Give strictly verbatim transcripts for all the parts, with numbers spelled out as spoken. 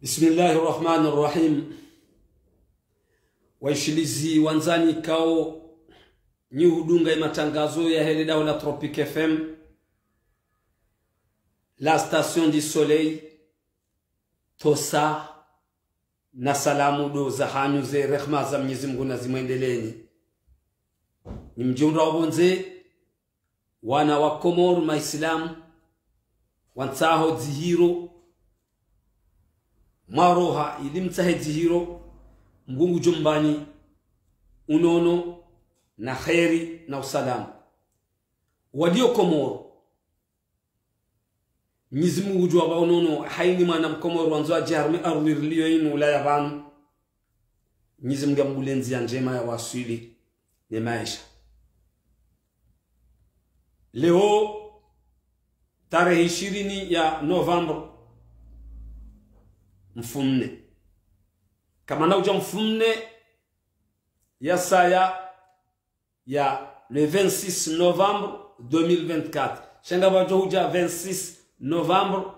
Bismillahi rahmani rahim. Waishilizi wandzani ikao nyi hudunga ye matangazo yahe le daho la Tropic F M, la station du soleil, tosa na salamu ndo zahanyu, ze rehma za Mwenyezi Mungu nazimwendeleeni. Nyi mdjihundrao pvondze, wana wa Komori maislamu, wantsaho dzihiro, mwaroha ili mtsahe dzihiro, Mngu ngudjo mbani unono na kheri na usalama. Walio Komori, Mwenyezi Mungu ngudjo wapva unono, hayina mwana Mkomori wandzo yadje harumwa ye ardhwi riliyo yinu Ulaya pvanu, Mwenyezi Mungu yambulie ndziya ndjema ya waswili ne maesha. Leo tarehi ishirini ya Novembre, mfumne. Kamana udja mfumne ya saya ya le vingt-six novembre deux mille vingt-quatre. Sha ngapvadjo hudja vingt-six novembre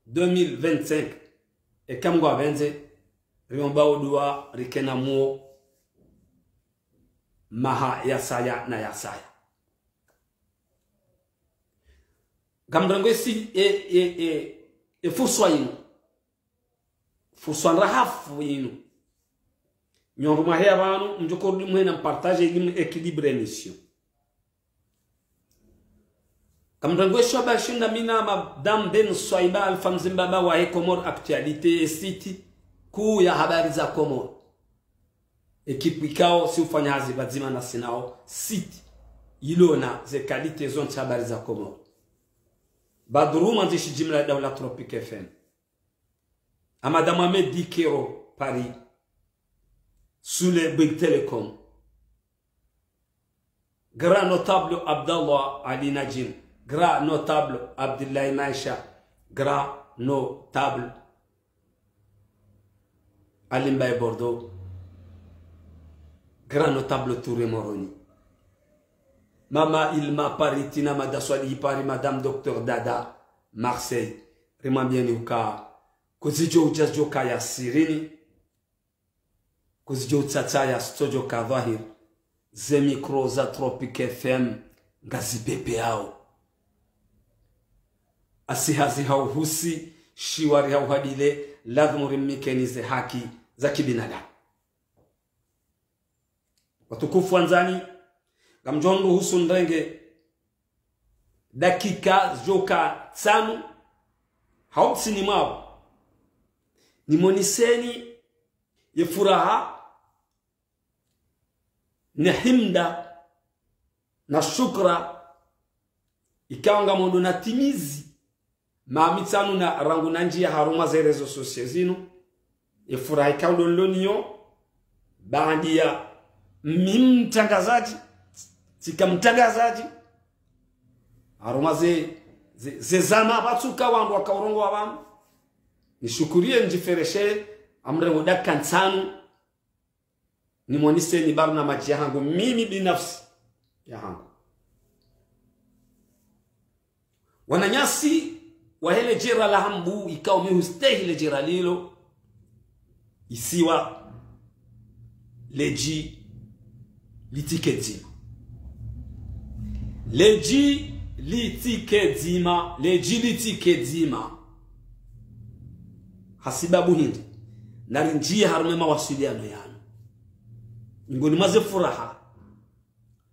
deux mille vingt-cinq. Eka Mngu yapvendze, riomba o dua rikena muo maha ya saya na ya saya. Ngamrengo esi, e, e, e, e fursa yinu. Fursa ndrahafu yinu. Nyi ndo mwaheya pvanu, mdjo korudi muhena mpartage ili mu équilibre émission. Ngamrengo eshwa ba shinda mi na Madame Ben Swaiba Alpha Mzimbaba wahe Comores Actualité, e site kuu ya habari za Komori. Ekipu ikao si ufanya hazi pvadzima na sinao site ilo na ze qualité zontsi habari za Komori. Badru mwandzishi jimla daho la Tropic F M. A Madame Ahmed Dikero Paris. Sule Bouygues Telecom. Grand notable Abdallah Ali Najim. Grand notable Abdoulaye Maisha. Grand notable Ali Mbaye Bordeaux. Grand notable Touré Moroni. Mama Ilma Paris, Tina Mada Swalihi Paris, Madame Docteur Dada Marseille. Rimwambieni uka kuzidjo udja zidjo kaya sirini, kuzidjo utsatsa ya zitsodjo ka dhwahiri. Ze micro za Tropic F M ngazipepeyao. Asi hazi hauhusi, shiwari hauhadile, lazimu rimnikeni ze haki za kibinadamu. Watukufu wandzani, ngamdjo niruhusu nirenge dakika zidjoka ntsanu, hau ntsini mwapvo, nimoniseni ye furaha, ne himda, na shukra, ikao ngamdjo natimizi maha mitsanu na rangu nandjiya harumwa ze réseaux sociaux zinu. Ye furaha ikao ndo nilo nayo, baanda ya mi mtrangazadji, tsika mtrangazadji harumwa ze, ze, ze zama pvatsuka wandru wakao urongowa pvanu. Nishukuriye ndjifereshe, ngamrengo dakika ntsanu, nimoniseni barnamadji yahangu, mimi binafsi yahangu. Wananyasi wahe le djera la Hambu, ikao mi hustehi le djera lilo, isiwa, ledji litsike dzima. Ledji litsike dzima, ledji litsike dzima. Hasibabu hindri? Nari ndjiye harumwa ye mawasiliano yanu. Ngoni mwa ze furaha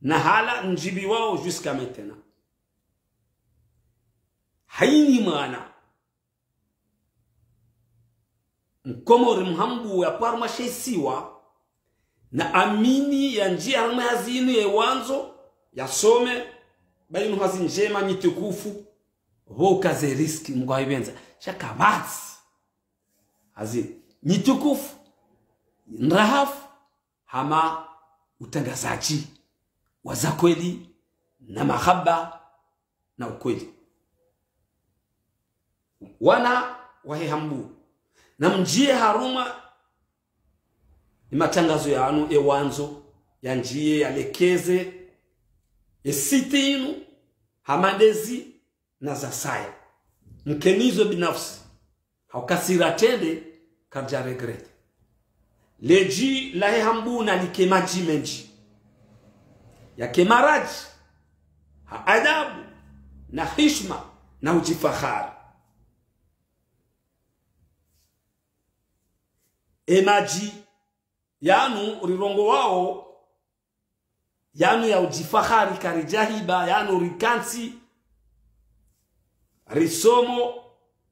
na hala ndjibiwao jusqu'à maintenant. Hayina mwana Mkomori Mhambu yapvo harumwa she isiwa, na amini yandjiye harumwa ye hazi yinu ye wandzo, yasome, ba yinu hazi ndjema nyi tukufu, pvo uka ze risque Mngu hayipvendza. Sha kapvatsi hazi nyi tukufu, ndrahafu, hama utrangazadji wa za kweli, na mahaba, na ukweli. Wana wahe Hambu, namndjiye harumwa ye matrangazo yanu, ye wandzo, yandjiye, yalekeze ye site yinu, hama ndezi, na zasaya. Mkenizo binafsi. Hauka si ratrende, Karidja regretter. Ledji lahe Hambu nalike madji mendji. Yake maradji, ha adabu, na hishima, na udjifahari. Emadji yanu rirongowao, yanu ya udjifahari karidjahiba, yanu rikantsi, risomo,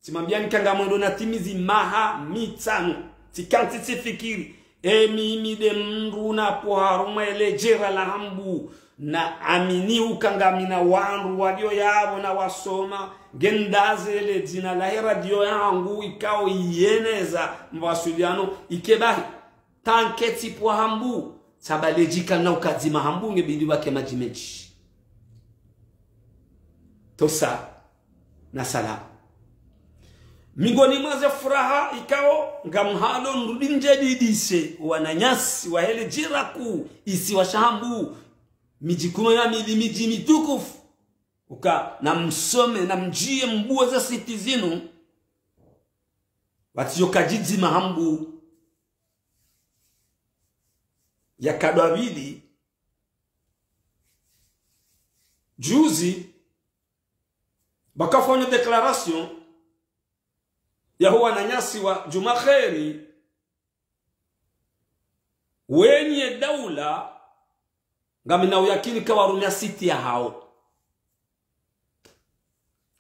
tsimwambiani ka ngamwendo natimizi maha mitsanu, tsikantsi tsifikiri, emi mi nde mndru napvo harumwa eledjera la Hambu, naamini uka ngamina wandru walio yapvo na wasoma, ngendaze ledzina lahe radio yangu ikao iyeneza mawasiliano ike bahi. Tanke tsipvo Hambu, tsamba ledji kana ukadzima Hambu ngebidi wake madji mendji. Tosa na salama. Mingoni mwa ze furaha ikao ngamhalo nrudi ndjadidise wananyasi wahe ledjera kuu isiwa sha Hambu, midji kume na mili midji mitukufu. Uka namsome, namdjiye mbuwe ze site zinu, watsiyo kadjidzima Hambu. Ya nkado ya pvili, juzi, bakafanya déclaration ya ho wananyasi wa Djuma Kheri, wenye daula, ngamina uyakini ka warumia site yahao.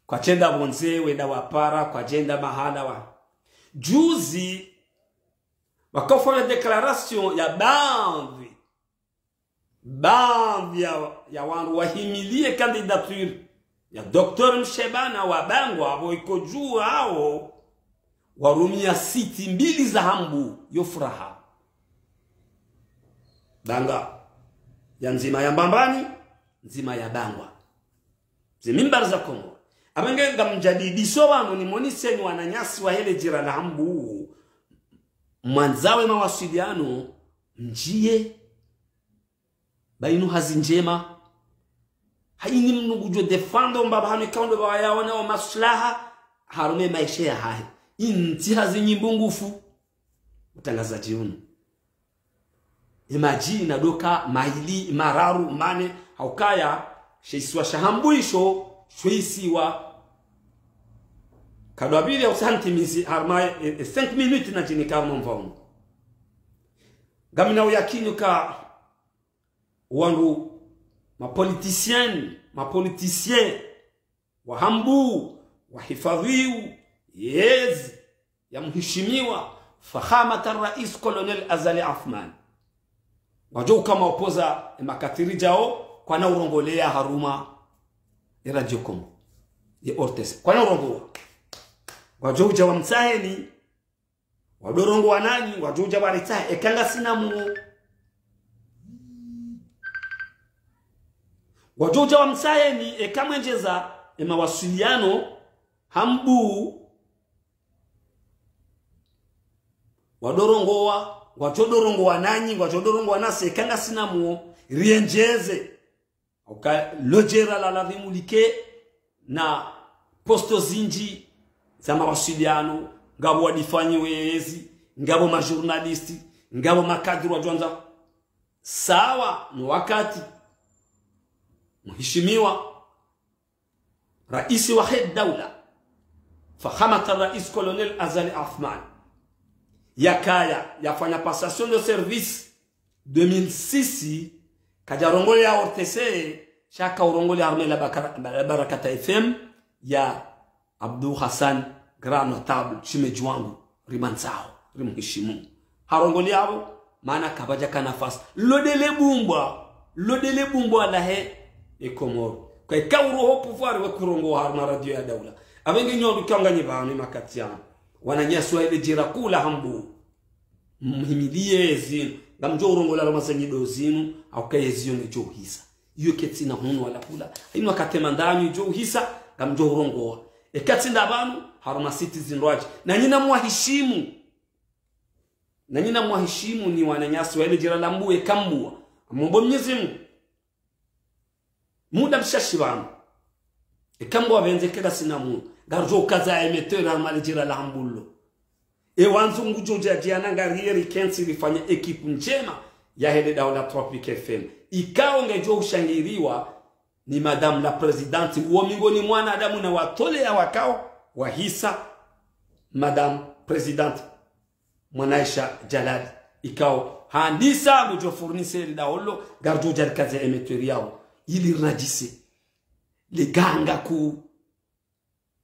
Kwatsenda pvondze, wenda wapara, kwatsenda mahala wa. Juzi, wakafanya déclaration ya baadhwi, baadhwi ya, ya wandru wahimiliye candidature ya Docteur Mshebana wa Bangwa, apvo iko djuu hao, warumia site mbili za Hambu, yo furaha. Banga, ya ndzima ya Mbambani, ndzima ya Bangwa. Ze mimbari za Komori. Apvenge ngamdjadidiso pvanu nimoniseni wananyasi wahe ledjera la Hambu, mwandzawe mawasiliano, mdjiye. Ba inu hazi ndjema. Haini mndru ngudjo défendre mbapvi hanu ikao ndo pvwa yaona wo maslaha, harumwa emaesha yahahe. Intsi hazi nyimbo ngufu. Utrangazadji unu. Emadji nadoka maili, mararu, mane, ha ukaya, she isiwa sha Hambu isho, sho isiwa. Nkado ya pvili ya usa ntimizi, harumwa e, e, cinq minutes nadjinika harumwa mva unu. Ngamina uyakini ka wandru, ma politiciens, ma politiciens, wa Hambu, wahifadhwiu yezi ya mhishimiwa Fakhamat al-Rais Colonel Azali Assoumani. Ngwadjo uka maopposants emakati ridjao, kwana urongoleya harumwa e Radio Comores, ye O R T C. Kwana urongowa. Ngwadjo udja wamtsaheni, ngwadjo rongowa nanyi, ngwadjo udja waritsahe, eka ngasina muo. Ngwadjo udja wamtsaheni, eka mwendjeza emawasiliano, Hambu, ngwadjo rongowa, ngwadjo rongowa nanyi, ngwadjo rongowa nasi, eka ngasina muo, riendjeze. Uka lodjera la ladhimu like na poste zindji za mawasiliano, ngapvo wadifanyi wezi, ngapvo ma journalistes, ngapvo makadri wadjwandza. Sawa no wakati, mhishimiwa, raisi wahe daula, Fakhamat al-Rais Colonel Azali Assoumani, yakaya, yafanya passation de service deux mille six, kadja rongoleya O R T C, sha ka urongoleya harumwa la Bakara-, la Barakata F M ya Abdou Hassan, grand notable, shemedji wangu, rimwandzao, rimheshimu. Harongoleya apvo, mana kapvadjaka nafasi. Lodele bumbwa, lodele bumbwa lahe e Komoro. Kwa ika uroho pouvoir we kurongowa harumwa radio ya daula. Apvenge nyondo kanga nyi pvanu emakati yanu. Wananyasi wahe ledjera kuu la Hambu. Mhimiliye ezinu, ngamdjo urongola lwa mazenyi ndo zinu, ha uka yezi yo ngedjo uhisa. Iyo ketsina hunu wala hula. Inu wakati mandanyu idjo uhisa, ngamdjo urongowa. Eka tsi nda pvanu, harumwa site zindrwadji. Nanyi namwahishimu. Nanyi namwahishimu nyi wananyasi wahe ledjera la Hambu eka mbuwa. Amombo Mnyezi Mungu. Muda mshashi pvanu. Eka mbuwa pvendze eka ngasina muo. Ngaridjo ukaza emetera harumwa ledjera la Hambu lo. E wandzo ngudjo djadjiana ngariye rikentsi rifanye ekipu ndjema yahe le daula Tropic F M. Ikao ngedjo ushangiriwa ni Madame la Présidente, uwo mingoni mwanadamu na watolea wakao wahisa Madame Présidente Mwanaisha Jalali. Ikao handisa ngudjo fournir le daula, ngaridjo djarikaze emeteri yao. Ili rinadjise. Le ganga ku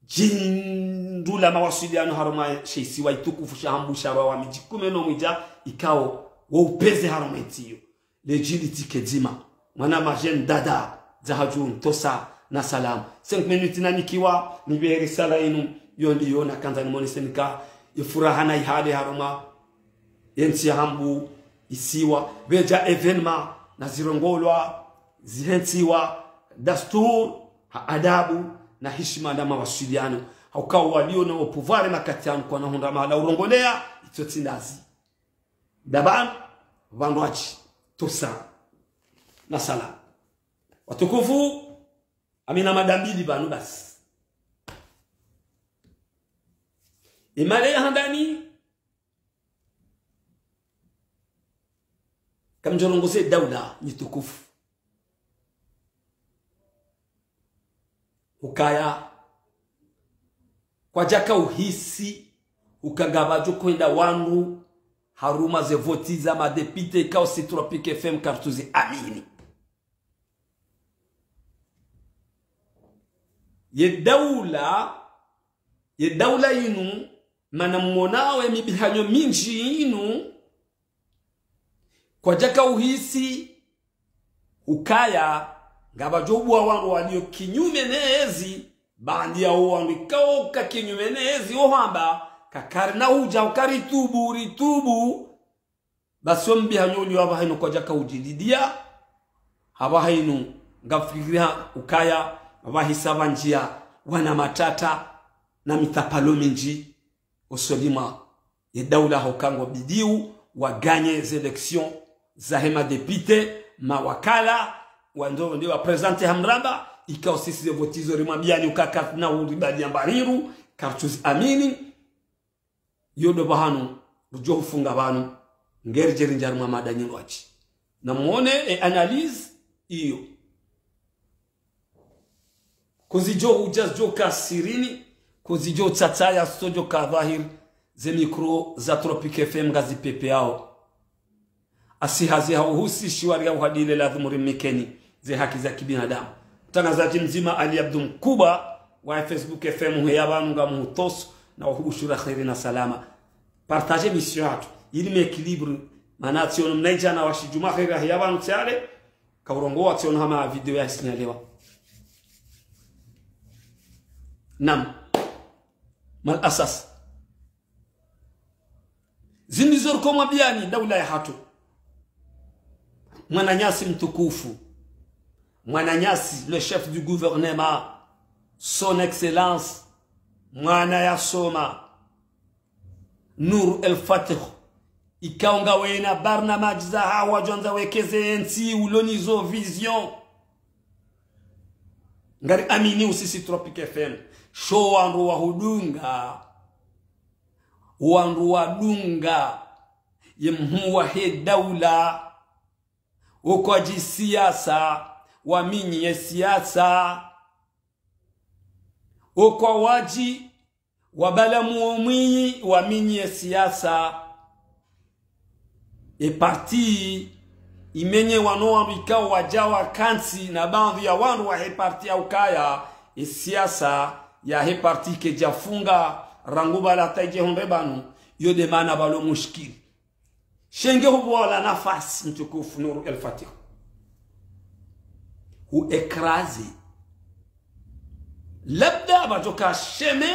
djindru la mawasiliano harumwa she isiwa itukufu sha Hambu sha rwa wa midji kume no mwidja ikao wo upveze harumwa entsi iyo. Le djili tike dzima. Mwana majeni dada, dza hadju ntosa na salamu. Cinq minutes nanikiwa, nipve risala inu, yo ndiyo nakandza nimonese nika, ifuraha na ihale harumwa, yentsi ya Hambu, isiwa, pvedja événement, na zirongolwa, zihentsiwa, dasturi, ha adabu, na hishima na mawasiliano. Hauka walio na o pouvoir makati yanu kwana hundra mahala urongolea, itso tsi ndazi. Dabanu, pvandrwadji, tosa, na salamu. Watukufu, amina madambili pvanu basi. Imale ya handani, kamdjo rongoze daula nyi tukufu. Ukaya, kwadjaka uhisi, uka ngapvadjo hwenda wandru, harumwa ze voti za madepite, ikao si Tropic F M karitsuzi amini. Ye daula, ye daula inu, mana mmonao emibihanyo mindji inu, kwadjaka uhisi, ukaya, ngapvadjo ubuwa wandru walio kinyume ne ezi, baanda ya o wandru ikao ka kinyume ne ezi, ohamba, kakarina udja, ukaritubu, ritubu, basi ombihanyo ulio apvaha inu kwadjaka udjilidia, apvaha inu ngamfikiri ha ukaya, apvahisa pvandjia wana matata na mitsapvalo mindji, osoni mwa ye daula hauka ngo bidiu, waganye ze élections zahe madepite, mawakala, wandru nde wa présenter hamramba, ikao sisi ze voti zo rimwambiani uka katsina uribalia mbariru, karitsuzi amini, yo ndo pvahanu, rudjo hufunga pvanu, ngeri djeri ndjari mwa mada nyindji. Na mwone e analyse iyo. Kuzidjo hudja zidjo ka sirini, kuzidjo tsatsaya zitsodjo ka dhahiri, ze mikro za Tropic F M ngazipepeao. Asi hazi ha uhusi shiwari ya uhadile ladhimu rimikeni ze haki za kibinadamu. Mtrangazadji mdzima Ali Abdu Mkuba wa Facebook F M heya pvanu ngamhutoso na uhubushura kheri na salama. Partage émission hatru. Ili me équilibre. Mana tsiono mnaidjana wa shidjuma kheri heya pvanu tsiale. Kaurongowa tsiono hama video ya isinyalewa. Naam. Mal asas. Zindri zo riko mwambiani daula ya hatru. Mwananyasi mtukufu. Mwananyasi, le chef du gouvernement, son excellence, mwana ya soma, Nour El Fath, ikao ngawena barnamaji za hawa djwandza wekeze entsi ulo nizo vision. Ngari amini usisi Tropic F M. Sho wandru wahudunga. Wandru wadunga ye mhuu wahe daula, okwadji siasa, waminyi ye siasa, okwa wadji, wabala muo mwinyi, waminyi ye siasa. E parti imenye wano wandru ikao wadja wakantsi na baadhwi ya wandru wahe parti ya ukaya, e siasa yahe parti kedjafunga, rangu pvala hata idje hundre pvanu, yo nde mana pvalo mushkili. Shenge hubuwa la nafasi mtukufu Nour El Fath. Hu écraser. Labda pvadjoka sheme,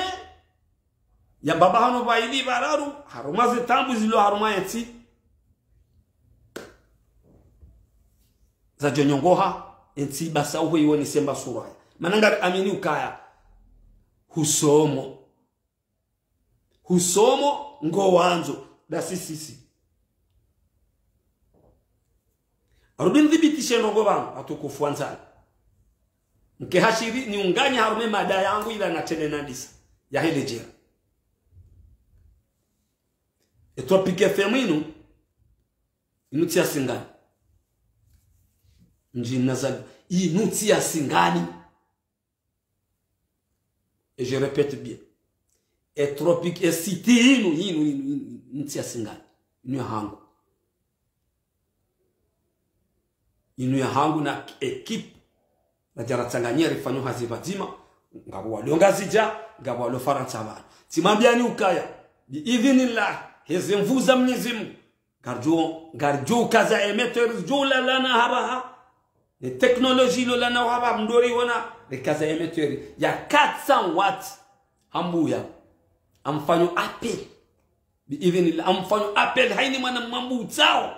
ya mbaba hano pvayili pvararu, harumwa ze taabu zilo harumwa entsi. Zadjo nyongoha, entsi basa uho iwoni semba suraya. Mana ngari amini ukaya. Husomo. Husomo ngo wandzo, ndasi sisi. Arudi ndhibitishe ndrongo pvanu, watukufu wandzani. Nke hashiri niunganye harumwa e mada yangu ila natsene nandisa. Yahe le djera. E Tropic F M inu, inu tsi ya Singani. Mdji nazaliwa. Inu tsi ya Singani. Et je répète bien. E Tropic, e site inu, inu, inu, inu, inu tsi ya Singani. Inu ya hangu. Inu ya hangu na équipe. Radja ratsanganya rifanye hazi pvadzima. Ngapvo walio Ngazidja, ngapvo walio Farantsa pvanu. Tsimwambiani ukaya, bi idhinillah, heze nvu za Mwenyezi Mungu. Ngaridjo, ngaridjo ukaza émetteur, djo lalana hapvaha. Ne technologie ilo lana hapvaha, mdori wona, rikaza émetteur ya quatre cents watts. Hambuya. Amfanyo appel. Bi idhinillah, amfanyo appel, haini mwana mwambu utsao.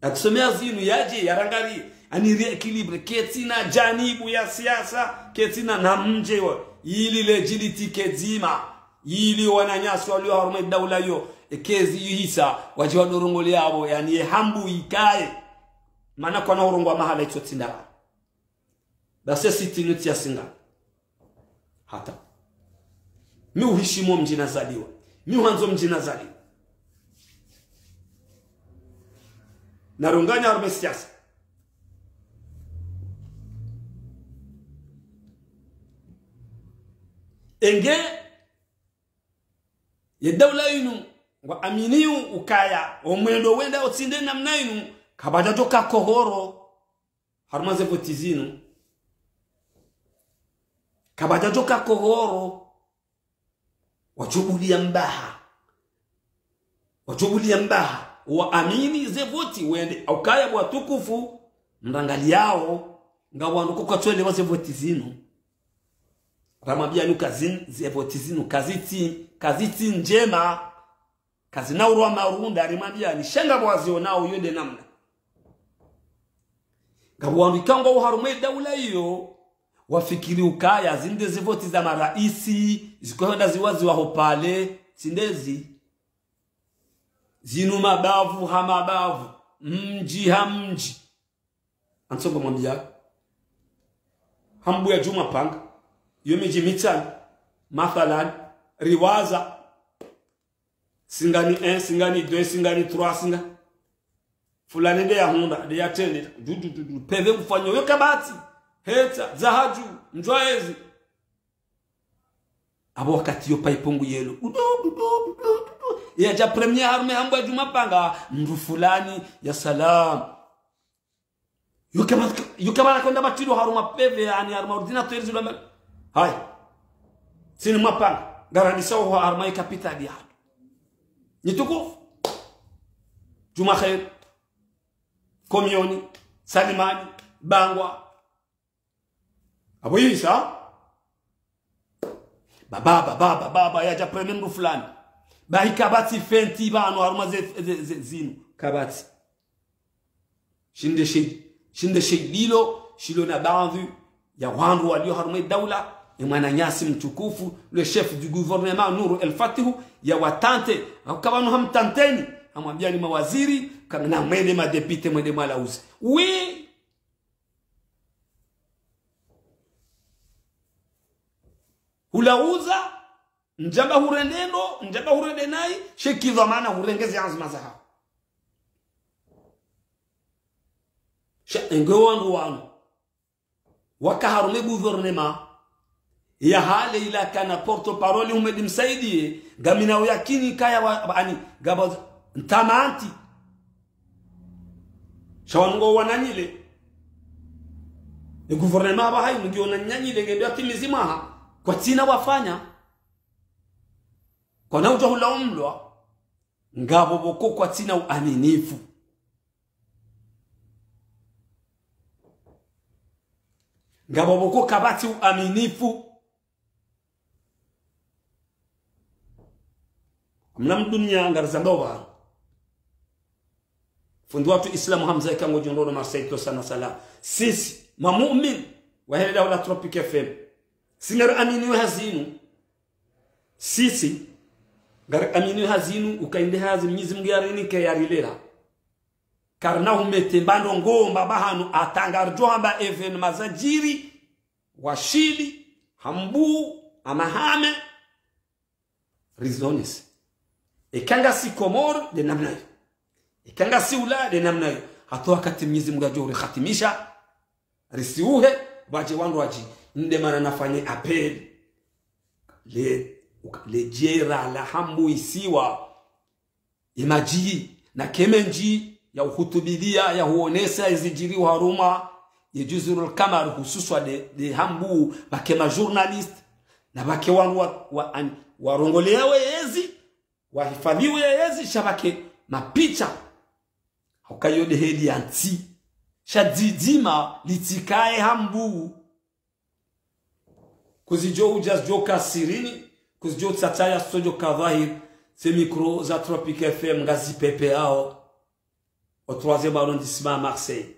Atsomea zinu yadje, yarangari, ani rééquilibre, ketsina janibu ya siasa, ketsina namdje wa, ili ledjili tike dzima, ili wananyasi walio harumwa e daula iyo, e kezi ihisa, wadje wadorongole yapvo, yani ye hambu ikaye. Mana kwana urongoa mahala itso tsi ndrabo. Basi e site inu tsi ya Singani. Hata. Mi uhishimu mdji nazaliwa. Mi uhandzo mdji nazaliwa. Naronganya harumwa e siasa. Enge ye daula inu, ngwa aminiyo ukaya, o mwendo wenda o tsi nde namna inu, kapvadjadjo ka kohoro. Harumwa ze voti zinu. Kapvadjadjo ka kohoro. Wadjo buliya mbaha. Wadjo buliya mbaha. Wa amini ze voti wende. Ukaya bo watukufu. Mrangaliyao. Nga wandru ko kwatsu elewa ze voti zinu. Ramwambiani uka zin-, ze voti zinu. Kazitsi, kazitsi ndjema. Kazina urwa marunda, rimwambiani, sha ngapvo wazionao, iyo nde namna. Ngapvo wandru ikao ngwao harumwa e daula iyo, wafikiri ukaya, zinde ze voti za maraisi, zikohenda ziwaziwa ho palais, tsi ndezi. Zinu mabavu ha mabavu, mdji ha mdji. Antsongo mwambia. Hambuya djumwa panga. Yo midji mitsanu. Mathalan. Riwaza. Singani un, Singani deux, Singani trois, Singa. Fulani nde ya hundra, nde ya trende. Du, du, du, du. Peve ngufanyo. Yo kabati. Hetsa. Zahadju. Ndjwaezi. Apvo wakati yo paipo ngu yelo. Dudu, dudu, dudu, dudu. Yadja premier harumwa e hambuya djumwa panga. Mndru fulani. Ya salam. Yo kama, yo kama nakwenda matido harumwa peve, yani harumwa ordinateur zilo mbe. Hai. Tsini mwapanga. Ngarandisa ho harumwa e kapitali ya hatu. Nyi tukufu. Djumwa kheri. Komioni. Salimani. Bangwa. Apvo yisa. Baba, baba, baba, baba, yadja premier mndru fulani. Bahi kapvatsi fenti pvanu harumwa ze, ze, ze, zinu. Kapvatsi. Shinde shi, shinde shi lilo, shilo na baadhwi ya wandru walio harumwa e daula, e mwananyasi mtukufu, le chef du gouvernement Nour El Fath, ya watante, hauka pvanu hamtanteni, hamwambiani mawaziri, kana mwende madepite, mwende mwalauze. Oui! Hulauza, ndjamba hurende ndo, ndjamba hurende nayi, she ki dhwamana hurenge ze anzima zahaho. Sha enge wandru wanu. Waka harumwa e gouvernement. Ya hale ila kana porte-parole Houmed Msaidié, ngamina uyakini kaya wa, wa, ani, ngapvo ntamanti. Sha wanu ngo wananyile. E gouvernement apvaha inu ngiyo wananyile ngendo yatimizi mwaha. Kwatsina wafanya. Kwana udja hula umlwa. Ngapvo pvoko kwatsina uaminifu. Ngapvo pvoko kapvatsi uaminifu. Mna mduniya ngarizambao pvanu. Fundi watru Islamu Hamza ika ngodjo ndrono Marseille to sana sala. Sisi, mamumin, wahe le daula Tropic F M. Si ngari amini we hazi inu. Sisi, ngari amini we hazi inu, uka inde hazi Mwenyezi Mungu yarinike yarilera. Karina humete mbando ngomba pvahanu ata ngaridjo hamba événement zadjiri, washili, hambu, amahame, raisons. Eka ngasi Komori, nde namna iyo. Eka ngasi Ulaya, nde namna iyo. Hata wakati Mwenyezi Mungu yadjo urihatimisha, risiuhe, wadje wandru wadji, nde mana nafanye appel. Le, le djera la Hambu isiwa, imadji, na kemenji, ya uhutubilia, ya huonesa, ezidjiri harumwa, ye Juzurul Kamar, hususwa nde, nde Hambu, pvwake ma journaliste, na pvwake wandru wa, wa, an, warongoleao yezi, wahifadhiwa yezi, sha pvwake mapicha. Hauka iyo nde heli ya ntsi. Sha dzidzima litsikaye Hambu. Kuzidjo udja zidjo ka sirini, kuzidjo tsataya zitsodjo ka dhwahiri, ze micro za Tropic F M ngazi pepeao, au troisième arrondissement à Marseille.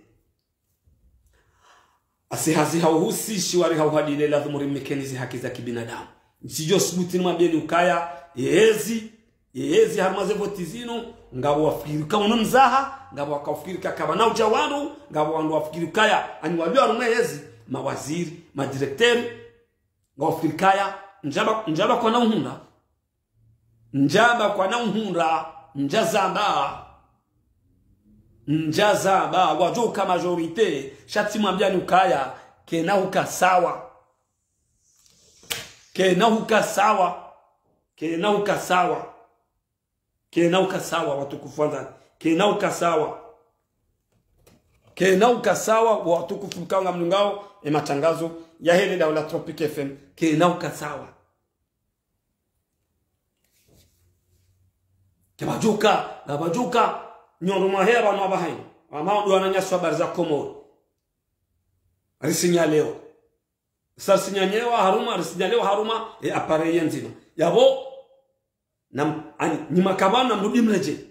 Asi hazi hauhusi shiwari hauhadile lazimu rimnikeni ze haki za kibinadamu. Ntsidjo subuti nimwambieni ukaya, yezi, yezi harumwa ze voti zinu, ngapvo wafikiri ka unu mzaha, ngapvo waka wafikiri ka kapvana udja wandru, ngapvo wandru wafikiri kaya, ani walio harumwa yezi, mawaziri, madirecteur, ngapvo wafikiri kaya, ndjapva, ndjapva kwana uhundra. Ndjapva kwana uhundra, ndjazamba. Ndjazamba, wadjo uka majorité, sha tsimwambiani ukaya, kena uka sawa. Kena uka sawa. Kena uka sawa. Kena uka sawa, watukufu wandzani. Kena uka sawa. Kena uka sawa, watukufu mkao ngamdungao, e matangazo, yahe le daula Tropic F M. Kena uka sawa. Kepvadjuka, ngapvadjuka, nyondo mwaheya pvanu apvahayi. Wamao ndo wananyasi wa habari za Komori. Risinyalewa. Sa risinyalewa harumwa, risinyalewa harumwa, e appareil ya ndzima. Yapvo, nam, ani, nyi makapvanu namrudi mredjei.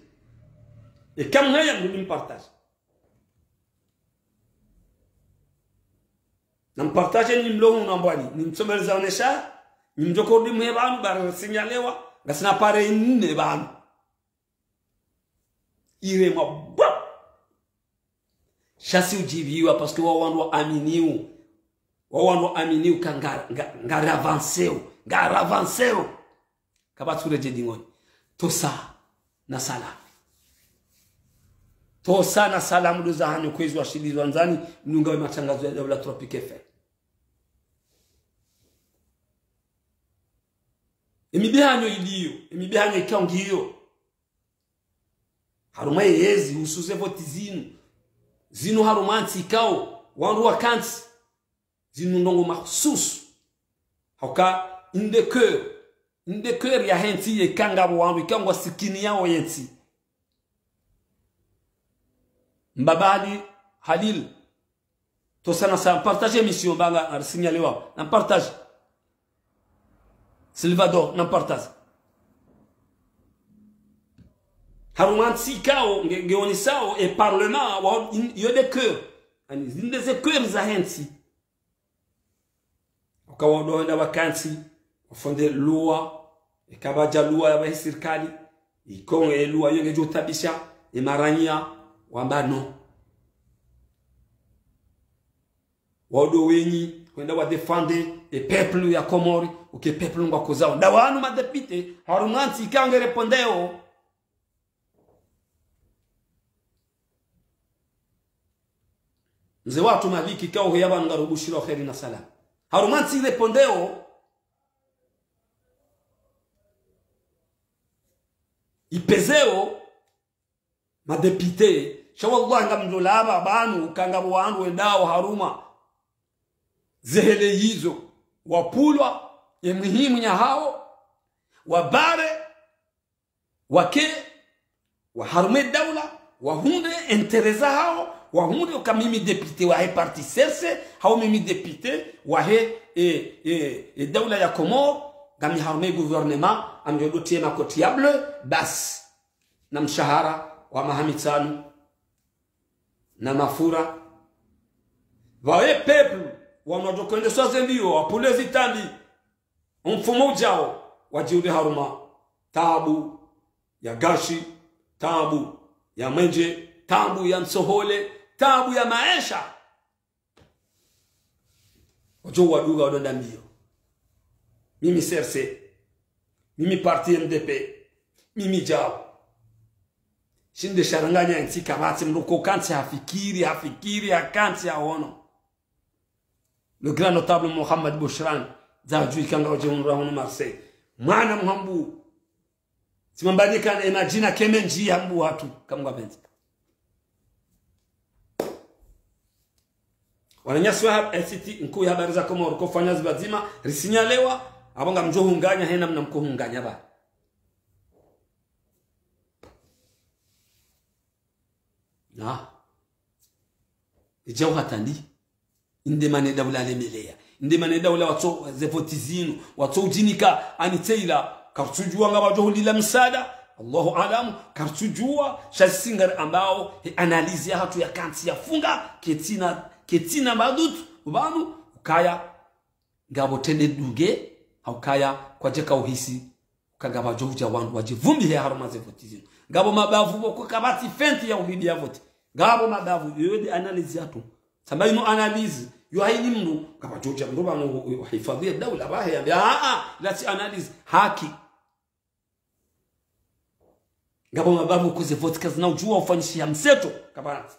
Eka mheya mrudi mpartage. Nampartage nyi mlo hunu ambwani, nimtsomeleza onesha, nyi mdjo urudi mwe pvanu, ba risinyalewa, ngasina appareil nne pvanu. Iremwa, bwa! Sha tsi udjiviwa, parce que wao wandru waaminiwo. Wao wandru waaminiwo ka nga, nga, ngariavanceo, ngariavanceo. Kapvatsi uredjei dingoni. Tosa na salamu. Tosa na salamu ndo zahanyu kwezi washilizi wandzani, mdungao e matangazo ya daula Tropic F M. E mibi hanyu iliyo, e mibi hanyu ikao ngiyo. Harumwa yezi, husu ze voti zinu. Zinu harumwa ntsi ikao, wandru wakantsi. Zinu ndrongoo mahususu. Hauka, inde cœur. Inde cœur yahe ntsi yeka ngapvo wandru, ikao ngwasikiniao ye ntsi. Mbaba Ali Halil. Tosa na sa, nampartage émission, ba nga, ngarisinyalewa. Nampartage. Salvador, nampartage. Harumwa ntsi ikao, nge, ngeonesao, e parlement, wa, in, iyo nde cœur. Ani, zinde ze cœur zahe ntsi. Uka wandru wenda wakantsi, wafonde loi, eka pvwadja loi ya pvahe sirikali, ikao e loi iyo ngedjo tabisha, e maranya, wamba non. Wao ndo wenyi, wenda wa défendre, e peuple ya Komori, uka e peuple ngwakozao. Nda wanu madéputé, harumwa ntsi ikao nge répondeo. Mze watru Maliki ikao heya pvanu ngarubushirao kheri na salama. Harumwa ntsi répondeo. Ipezeo. Madéputé, sha wallahi ngamdjo lava pvanu, uka ngapvo wandru wendao harumwa. Ze hele yizo, wapvulwa, ye muhimu nyahao, wabare, wake, wa harumwa e daula, wahundre intérêt zahao, wahundre uka mimi député wahe parti C R C, hau mimi député wahe, e, e, e daula ya Komori, ngami harumwa e gouvernement, ngamdjo dotiye makoti ya bleu, basi. Na mshahara wa maha mitsanu, na mafura. Pvawe peuple, wanu wadjo kwendeswa ze mbio, wapvulwe zitambi. Mfumo udjao, wadjiunde harumwa taabu ya gashi, taabu ya mwenje, taabu ya mtsohole, taabu ya maesha. Wadjo wadunga wadonda mbio. Mimi C R C. Mimi parti M D P. Mimi djao. Shinde sharanganya entsi kapvatsi mndru ko kantsi hafikiri, hafikiri, hakantsi haono. Le grand notable Mohamed Bouchran, zadjuwa ikao ngodjo hundra hunu Marseille. Mwana mhambu. Tsimwambani kana emajina ke mendji ya mbu watu, kamwa benzi. Wananyasi wa hab-, S T, nkuu ya habari za Komoro, kofanya zibadzima, risinyalewa, abo ngamdjo hunganya, hena mna mko hunganya ba. Na. Idjau hatandi. Inde mana daula lemeleya. Inde mana daula watso ze voti zinu. Watso udjinika ani tseila. Karitsudjuwa ngapvadjo hulila msaada. Allahu alamu. Karitsudjuwa. Sha sisi ngari ambao. He analyse ya hatru ya kantsi ya funga. Ketsina, ketsina madutu. Ubanu. Ukaya. Ngapvo tende dunge. Haukaya. Kwadjeka uhisi. Uka ngapvadjo hudja wandru wadjivumbi he harumwa ze voti zinu. Ngapvo mabavu pvoko kapvatsi fenti ya uhidi ya voti. Ngapvo mabavu, yoyo nde analyse yatru. Samba inu analyse, yo haini mndru, ngapvadjo hudja mndru pvanu u-, u-, uhifadhwi ye daula pvahe yambe, ah, ah, ila tsi analyse, haki. Ngapvo mabavu ko ze voti kazina udjuwa ufanyishiha mseto, kapvatsi.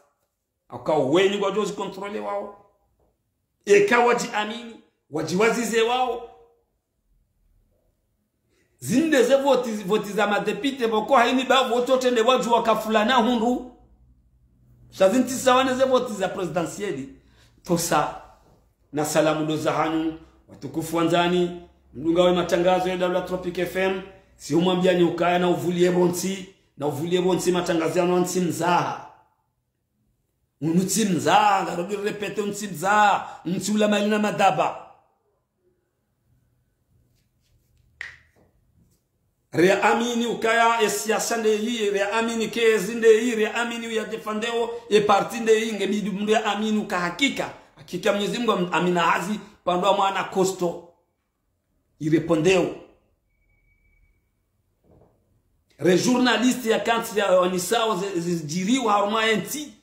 Hauka wenyi ngwadjo zi contrôler wao. Eka wadjiamini, wadjiwazize wao. Zinde ze voti, voti za madepite, pvoko haini ba voti otrende wadjuwa ka fulana hundru. Sha zintsi sawa ne ze voti za présidentielle. Tosa, na salamu ndo za hanyu, watukufu wandzani, mdungao we matangazo ya daula Tropic F M, si humwambia ni ukaya na uvulie pvontsi, na uvulie pvontsi matangazo yanu ntsi mzaha. Unu ntsi mzaha, ngarudi répéter unu ntsi mzaha, unu ntsi ula maili na madaba. Riamini ukaya e siasa nde yi, riamini ke ezi nde yi, riamini uya défendeo e parti nde yi, nge bidi mndru yaamini uka hakika. Hakika Mwenyezi Mungu am-, amina hazi, pvandru wa mwana costaud. Irépondeo. Re journaliste ya kantsi ya onesao ze, ze zidjiriwa harumwa entsi.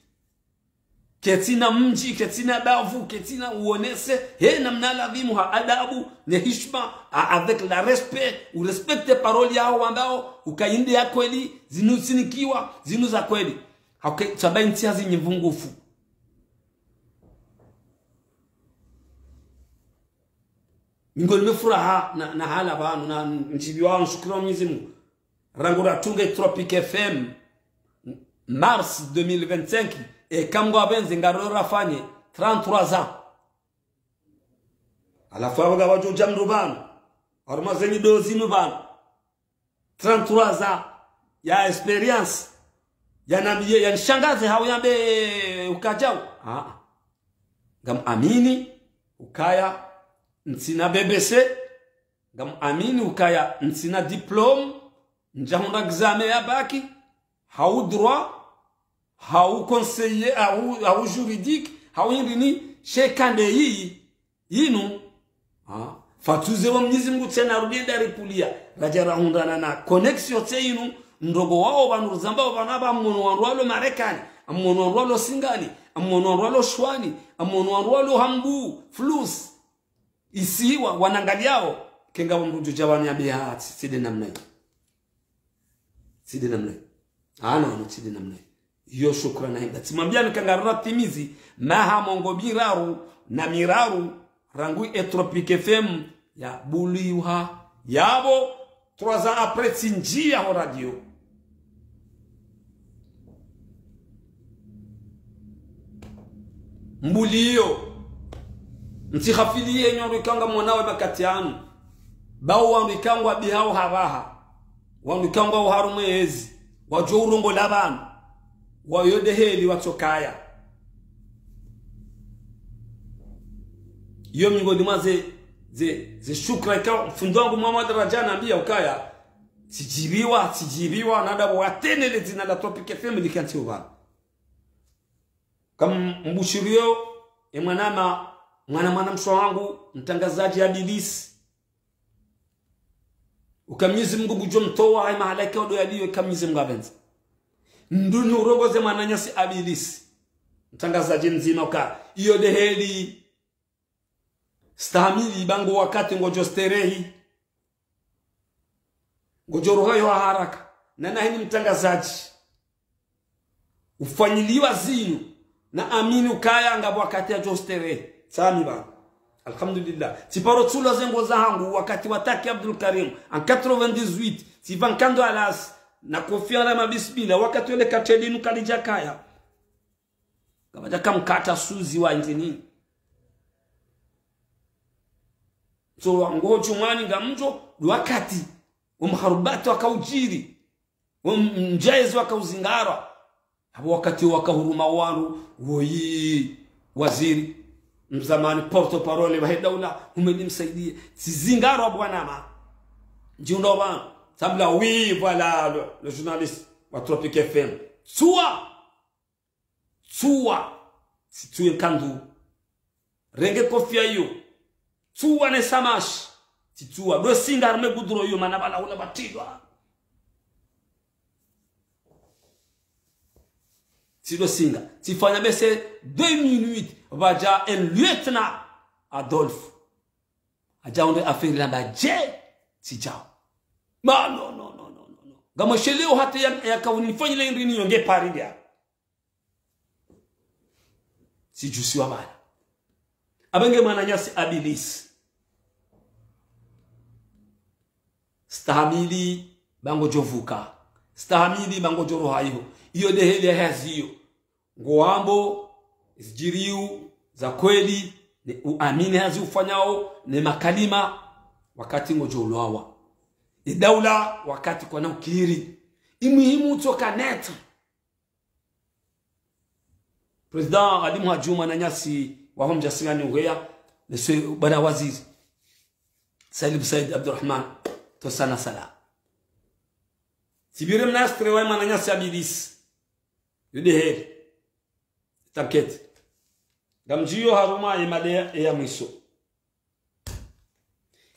Ketsina mdji, ketsina bavu, ketsina uonese, he namna ladhimu ha adabu, ne hishma, a-, avec le respect, u respecte parole yao wambao, uka inde ya kweli, zinu zinikiwa, zinu za kweli. Hauke, samba entsi hazi nyimvungufu. Mingoni mwa furaha na, na hala pvanu, na ndjibiwa nshukuru Mwenyezi Mungu. Rangu ratunge Tropic F M, mars deux mille vingt-cinq, eka Mngu apvendze ngaro rafanye trente-trois ans. Halafu apvo ngapvadjo udja mndru pvanu, harumwa zenyi ndo zinu pvanu. Trente-trois ans ya expérience. Yanambiye, yanishangaze hau yambe ukadjau. Ah. Ngamuamini ukaya ntsina B B C. Ngamuamini ukaya ntsina diplôme. Ndjahundra examen ya bac. Hau droit. Hau conseiller, hau, hau juridique. Hau hindri ni sheka nde yi. Yinu, ha? Fatuze wa Mwenyezi Mungu tsena rudi enda ripulia. Radja rahundrana na connexion tse yinu, ndrongo wao pvanu ruzamba pvanu amba amono wandru walo Marekani, amono wandru walo Singani, amono wandru walo Shwani, amono wandru walo Hambu, Flus. Isiwa, wanangaliao, kenga wa mndru djudja pvanu yambe ha, tsi, tsi nde namna yi. Tsi nde namna yi. Ana wanu tsi nde namna yi. Iyo shukran na himba. Tsimwambia nika ngarura timizi, maha mengo miraru na miraru, rangu e Tropic F M ya buliwa. Yapvo, trois ans après, tsindjia ho radio. Mbuliyo. Ntsikhafiliye nyi wandru ikao ngamwonao e makati yanu. Ba wo wandru ikao ngwabihao hapvaha. Wandru ikao ngwao harumwa ezi. Wadjo urongoa pvanu. Wayo nde heli watsokaya. Iyo mingoni mwa ze, ze, ze shukra ikao, fundi wangu Muhammad Radja hanambia ukaya, tsidjiriwa, tsidjiriwa, na ndapvo watenele dzina la Tropic F M likantsi upvanu. Kambushiriyo, e mwanama, mwana, mwana mswa wangu, mtrangazadji Abilisi. Uka Mwenyezi Mungu ngudjo mtowa, hayi mahala ikao ndo yaliyo, eka Mwenyezi Mungu apvendze. Nduni urongoze mwananyasi Abilisi. Mtrangazadji mdzima uka, iyo nde heli. Stahamili, ba ngo wakati ngodjo sterehi. Ngodjo ruha yo haraka. na naheni mtrangazadji. Ufanyiliwa zinu, na amini ukaya ngapvo wakati ya djo sterehi. Tsami pvanu. Alhamdulillah. Tsiparo tsulwa ze nguo zahangu, wakati wa Taki Abdul Karim, en quatre-vingt-dix-huit, tsipva nkando alasi, na kofi ya rama bismillah, wakati wele kateli nu kalidjakaya. Kapvadjaka mkata suzi wa ndini. Ntso wangu ho shumwani ngamdjo, wakati, omharubati wakaudjiri. Wo m-, mdjayezi wakauzingarwa. Apvo wakati wakahuruma wandru, woyi waziri. Mzamani porte-parole wahe daula, humeni msaidie. Tsizingarwa bwana ma. Ndjiundra pvanu. Tsambila, oui, voilà, le, le journaliste wa Tropic F M. Tsuwa! Tsuwa! Tsitsuwe nkandu. Renge kofia iyo. Tsuwa ne samashi. Tsitsuwa. Ndo singa harumwa guduro iyo, mana pvala hula pvatrilwa. Tsindo singa. Tsifanya bese deux minutes, pvadja un lieutenant Adolphe. Hadja onde affaire lamba dje, tsidjao. Ma, non, non, non. Ngamwesheleo hata ya, yakaunifanyile indrini yo nge pari ndia. Tsidjusiwa pvala. Apvenge mwananyasi Abilisi. Stahamili ba ngodjo vuka. Stahamili ba ngodjo roha iho. Iyo nde heli ya hazi iyo. Ngwambo, zidjiriyo, za kweli, ne uamini hazi ufanyao, ne makalima, wakati ngodjo ulwawa. Idaula, wakati kwana ukiri. Imuhimu utsoka net. Président Ali Mhadjou mwananyasi waho Mdjasingani uheya, monsieur bwana waziri, Salim Said Abdourahmane, tosana sala. Tsipvire mnastre wa mwananyasi Abilisi. Yo nde heli. T'inquiète. Ngamdjiyo harumwa ye mada ya, ya mwiso.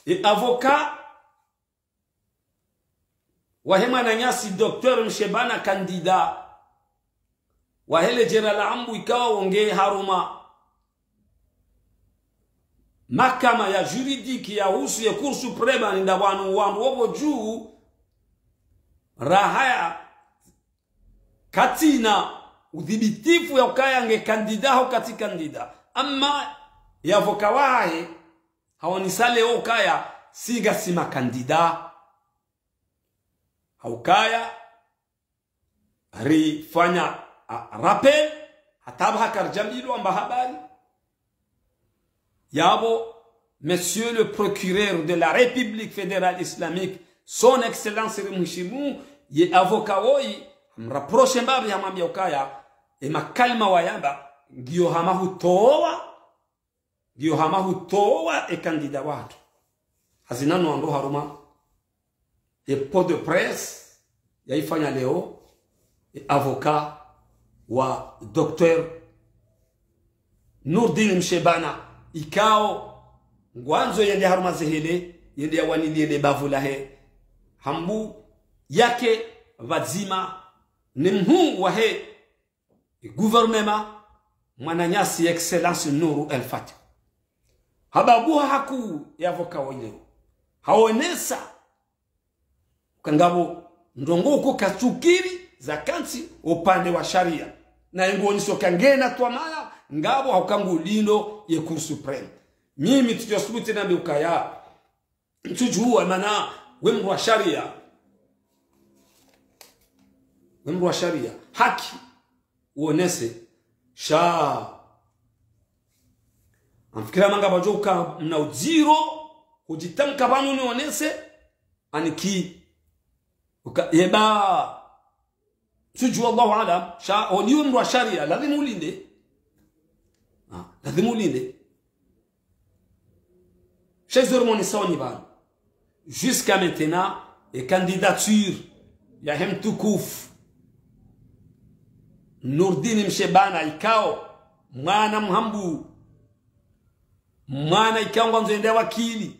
Ye avocat wahe mwananyasi Docteur Mshebana, candidat wahe ledjera la Hambu ikao nge harumwa mahakama ya juridique ya husu ye Cour suprême, ninda wanu wandru wopvo dju, raha ya katsina udhibitifu ya ukaya nge candidat hau katsi candidat. Amma ye avocat wahe, haonesa leo ukaya si ngasi ma candidat. Haukaya rifanya, a, rappel, hata apvaha karidjambilwa mba habari. Yapvo, Monsieur le Procureur de la République Fédérale Islamique, Son Excellence rimheshimu, ye avocat woyi, hamrapproche mbapvi hamwambia ukaya, ye makalima wayamba, ngiyo hama hutowa, ngiyo hama hutowa ye candidat wahatru. Hazina no wandru harumwa ye point de presse yaifanya leo, ye avocat wa Docteur Nourdine Mshebana, ikao ngwandzo yende harumwa zehele, yende yawanilie le bavu lahe Hambu yake pvadzima ne mhuu wahe gouvernement, mwananyasi Excellence Nourou El Fath. Hababuha hakuu ye avocat wa ileo. Haonesa uka ngapvo ndrongoo uko katsukiri za kantsi upande wa sharia. Na ingo oniso ka ngena twamaya, ngapvo hauka ngulindo ye Cour suprême. Mimi tsidjo subuti nambe ukaya ntsudjuwa mana we mndru wa sharia. We mndru wa sharia. Haki uonese. Sha. Ngamfikira manga pvadjo uka mna udziro hudjitamka pvanu nionese. Aniki. Uka, yeba. Ntsudjuwa, Allahu aalam. Sha, oliwe mndru wa sharia, ladhimu ulinde. Ah, ladhimu ulinde. Sha izo rimwonesao nyi pvanu. Jusqu'à maintenant, ye candidature yahe mtukufu Nourdine Mshebana ikao mwana Mhambu, mwana ikao ngwandzo yende wakili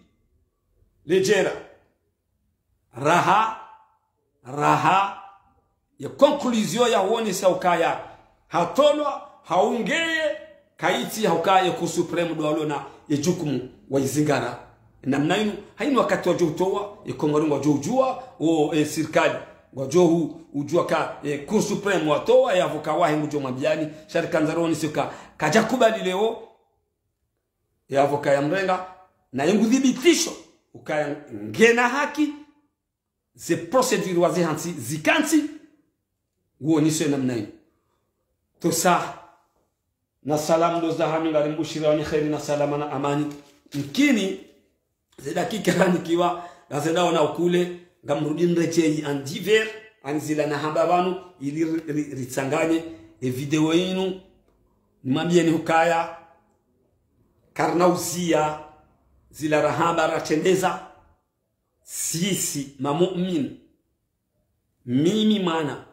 ledjera. Raha, raha, ye conclusion ya huonesa ukaya hatolwa, haungeye, kaitsi hauka ye Cour suprême ndo walona ye jukumu waizingara. Namna inu, hainu wakati wadjo utowa, ye Komori ngwadjo udjuwa, o, e, sirikali. Ngwadjo hu, udjua ka, eh, Cour suprême watowa, ye avocat wahe ngudjo mwambiani, sha rikandza rionese ka, kadja kubali leo, ye avocat ya mrenga, na ye ngudhibitisho, ukaya ngena haki, ze procédure wazihantsi, zikantsi, nguonese namna inu. Tosa, na salamu ndo zahanyu, ngarimbushirani kheri na salama na amani. Mkini, ze dakika ranikiwa, ngazenda ona ukule, ngamrudi nredjeyi en divers, ani zila nahamba pvanu, ili ri-, ri-, ritsanganye, e video inu, nimwambieni hukaya, karina uziya, zila rahamba ratrendeza, sisi, mamu'min, mimi mwana,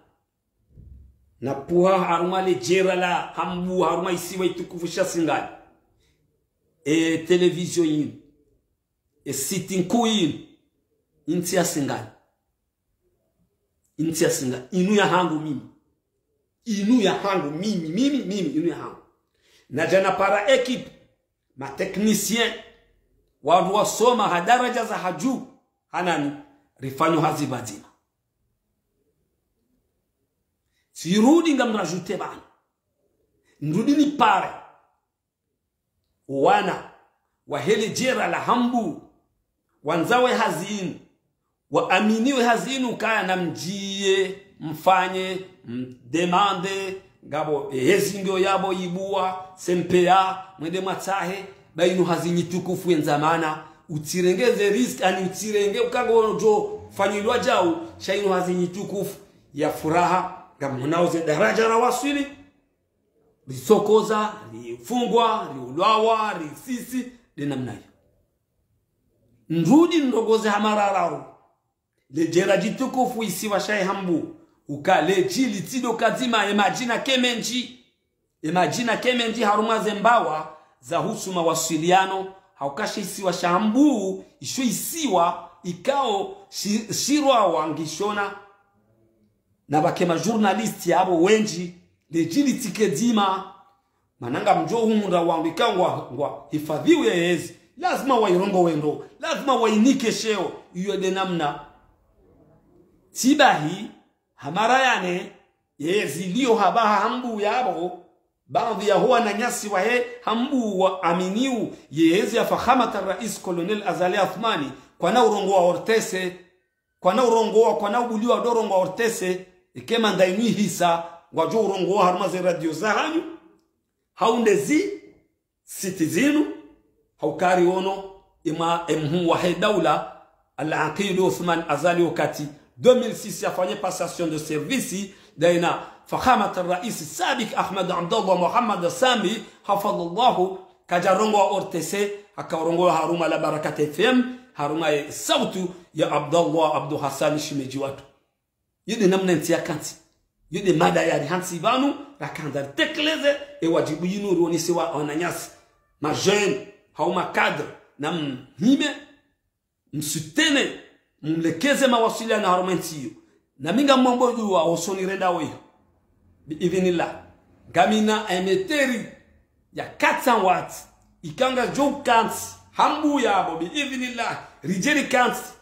napvuha harumwa le jera la Hambu, harumwa isiwa itukufu sha Singani. E télévision yinu, e site nkuu yinu, intsi ya Singani. Intsi ya Singani, inu ya hangu mimi. Inu ya hangu mimi, mimi, mimi, inu ya hangu. Nadja napara équipe, ma techniciens, wandru wasoma ha daraja za hadju, hanani, rifanyo hazi pvadzima. Tsirudi ngamrajute pvanu. Nrudi nipare wana wahe le jera la Hambu, wandzawo ye hazi inu, waaminiwo ye hazi inu, kaya namdjiye, mfanye, mdemande, ngapvo, e, yezi ngiyo yapvo yibuwa, C M P A, mwende mwatsahe, ba inu hazi nyitukufu yendza mana, utsirenge ze risque, ani utsirenge uka ngodjo fanyilwa djau, sha inu hazi nyitukufu, ya furaha, ngamwonao ze daraja rawaswili, ritsokoza, rifungwa, riulwawa, risisi, nde namna iyo. Nrudi nrongoze ha mara raru. Le jera djitukufu isiwa sha Hambu, uka le dji litsido kadzima ye madjina ke mendji. Ye madjina ke mendji harumwa ze mbawa za husu mawasiliano, hauka she isiwa sha Hambu, isho isiwa, ikao, shi-, shirwawa ngishona. Na pvwake ma journalistes yapvo wendji, le dji litsike dzima. Mana ngamdjo hundra wandru ikao ngwa, ngwahifadhiwo ye yezi. Lazima wairongowe ndro, lazima wainike sheo, iyo nde namna. Tsi bahi, ha mara ya nne, ye yezi liyo hapvaha Hambu yapvo, baadhwi yaho wananyasi wahe Hambu waaminiwo ye yezi ya Fakhamat al-Rais Colonel Azali Assoumani, kwana urongowa O R T C, kwana urongowa, kwana ubuliwa ndo urongowa O R T C, ike manda inu ihisa, ngwadjo urongowa harumwa ze radio zahanyu, hau nde zi site zinu, hauka riono, emwa, emhuu wahe daula, Al-Aqid Othman Azali wakati deux mille six yafanye passation de service, daina Fakhamat al-Rais Sabiq Ahmed Abdallah Mohamed Sambi, hafidhahullahu, kadja rongowa O R T C, haka urongowa harumwa la Barakat F M, harumwa ye sautu ya Abdallah Abdou Hassan Shimedji Watu. Iyo nde namna ntsi yakantsi. Iyo nde mada yarihantsi pvanu, rakandza ritekeleze, e wadjibu yinu rionese wa, wananyasi. Ma jeunes, hau ma cadres, namhime, msoutenir, mlekeze mawasiliano harumwa ntsi iyo. Na mi ngamombo dua, osoni renda weyo. Bi idhinillah. Ngamina emeteri ya quatre cents watts. Ikao ngadjo kantsi, Hambu yapvo, bi idhinillah. Ridje rikantsi.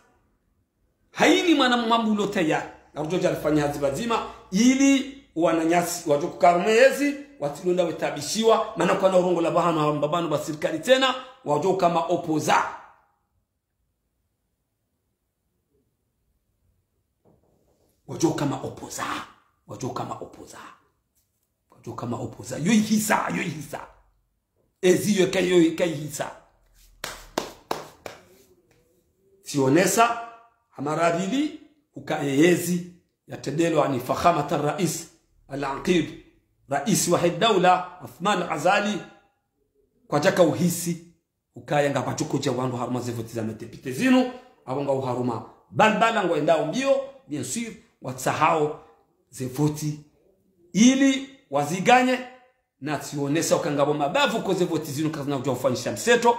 Hayini mwana Hambu ulo tayari. Ngarudjo dja rifanye hazi pvadzima, ili wananyasi wadjo uka harumwa yezi, watsilonda wetabishiwa, mana kwana urongowa pvahanu hamba pvanu pva sirikali tsena, wadjo uka ma opposants. Wadjo uka ma opposants. Wadjo uka ma opposants. Wadjo uka ma opposants. Yo ihisa, yo ihisa. Ezi yo ka, yo ka ihisa. Tsionesa, ha mara ya pvili, uka e yezi yatrendelwa ni Fakhamat al-Rais, Al-Aqid, Rais wahe daula, Othman Azali, kwadjaka uhisi, ukaya ngapvatsu kudja wandru harumwa ze voti za madéputés zinu, apvo ngwao harumwa balbala ngwendao mbio, bien sûr, watsahao ze voti ili waziganye, na tsionesa uka ngapvo mabavu ko ze voti zinu kazina udja ufanyisha mseto.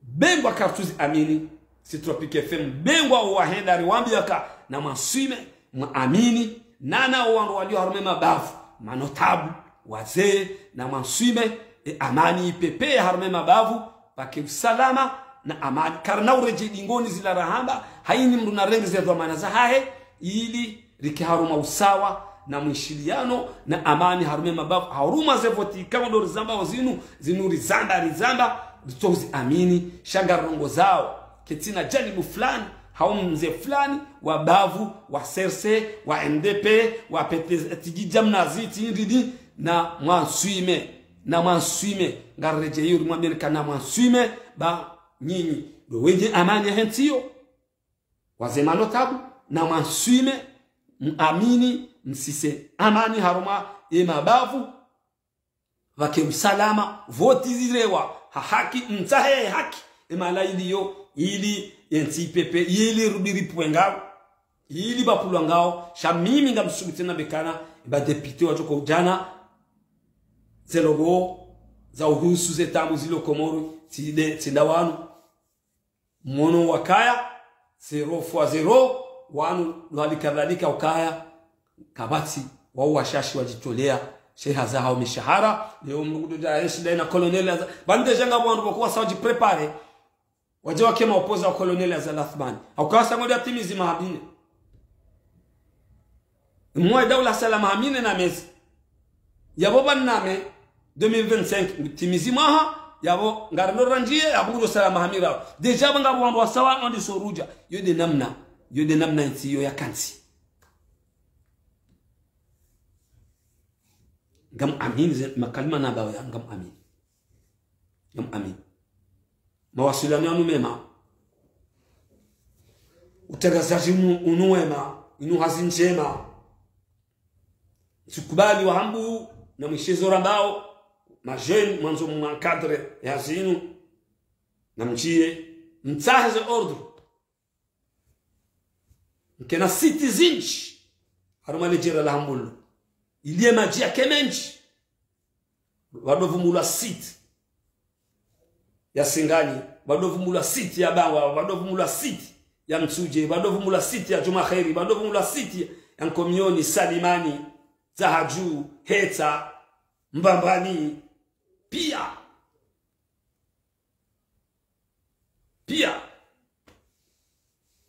Bengwa kartsuzi amini, si Tropic F M, bengwa owahenda riwambiya ka namwaswime, mwaamini, nana owandru walio harumwa mabavu, ma notables, wazee, namwaswime, e amani ipepeye harumwa mabavu, pvwake usalama, na amani. Karina uredjei dingoni zila rahamba, hayini mndru narenge ze dhwamana zahahe, ili rike harumwa usawa, na mwishiliano, na amani, harumwa mabavu, harumwa ze voti, kama ndo rizambao zinu, zinu rizamba, rizamba, ritsozi amini, sha ngarirongozao. Ketsina janibu fulani, hau mze fulani, wa bavu, wa C R C, wa M D P, wa P T, tijija mnazi, tindidi, na mwanswime, na mwanswime, ngariredjeyi uri mwambeni ka na mwanswime, ba nyinyi, ndo wenye amani yahe ntsi yo, waze manotabu, na mwanswime, mwamini, msise amani harumwa ye mabavu, pvake usalama, voti zirewa, ha haki, mtsahe haki, emala iliyo, ili yentsi ipepve, ili rudi ripvwe ngawo, ili bapvulwa ngawo, sha mimi ngamsubuti nambe kana, eba député wadjo ko udjana, ze logo, za uhusu ze tabu zilo Komori, tsi nde, tsi nda wanu. Mwono wakaya, zéro fois zéro, wanu lwali kadhalika ukaya, kapvatsi, wao washashi wadjitolea, sheha zahao mishahara, leo mndru kudodja, yeshi dayi na colonel Aza-, bande janga wandru wakuwa sa wadjipréparé, wadje wake maopposants wa colonel Azali Assoumani. Haukaya sa ngudjo timizi maha mine. Mwa daula sala maha mine na mezi. Yapvo ba name, deux mille vingt-cinq, timizi mwaha, yapvo ngarino randjiye, yapvo ngudjo sala maha miraru. Déjà ba ngapvo wandru wasawa, wandi sorudja. Yo nde namna, yo nde namna ntsi yo yakantsi. Ngam amini ze makalima nambawo ya, ngam amini. Ngam amini. Mawasiliano yanu mema. Utrangazadji unu, unu wema, inu hazi ndjema. Ntsukubali wahambu na mwishezo rambao, ma jeunes, mwandzo mwa encadré ya zinu, na mdjiye, mtsahe ze ordre. Nkena sites zindji, harumwa le djera la Hambulo. Ili ye madji yake mendji. Pvado vumbulwa site ya Singani, pvado vumbulwa site ya Bangwa, pvado vumbulwa site ya Mitsudje, pvado vumbulwa site ya Djumwa Kheri, pvado vumbulwa site ya Nkomiyoni, Salimani, Dzahadju, Hetsa, Mbambani, piya. Piya.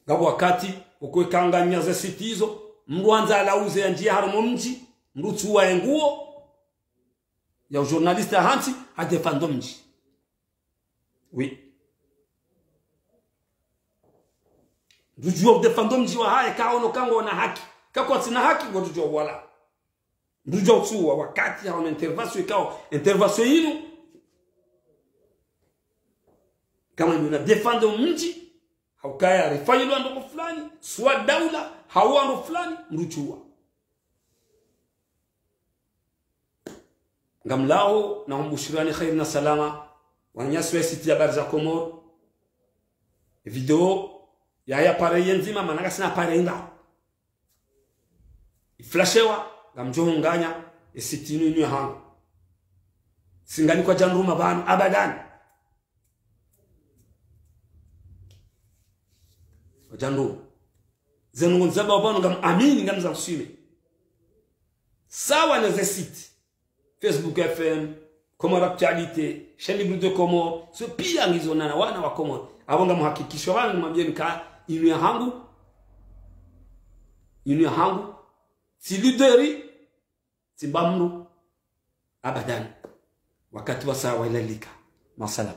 Ngapvo wakati, ukwekanganya ze site izo, mndru wandza alauze yandjiye harumwa mdji, mndru tsuwa ye nguo, ya ujournaliste hantsi, adéfendo mdji. Oui. Ndudjuwa udéfendo mdji wahahe, kaono ka ngona haki. Ka kwatsina haki, ngudjuwa wala. Ndudjuwa utsuwa wakati haono intervention ikao, intervention inu. Kama inu na défendo mdji, haukaya rifanyilwa ndrongo fulani, swa daula, hau ndrongo fulani, mndru tsuwa. Ngamlaho, na humbushirani kheri na salama, wananyasi wa site ya Habari za Komori. Video ya, ya appareil ye ndzima, mana ngasina appareil inga. Iflashewa, ngamdjo hunganya, e site inu inu ya hangu. Singani kwadjandruma pvanu, abadan. Kwadjandruma. Zenu ngondzaba pvanu ngam amini, ngamza mswime. Sawa na ze site. Facebook F M, Comores Actualité, Chaîne Libre de Comores, so piya ngizo na wana wa Komori. Apvo ngamuhakikisho wangu mwambieni ka inu ya hangu, inu ya hangu, tsi leader, tsi mbamru, abadan. Wakati wa sawa ilalika. Masalam.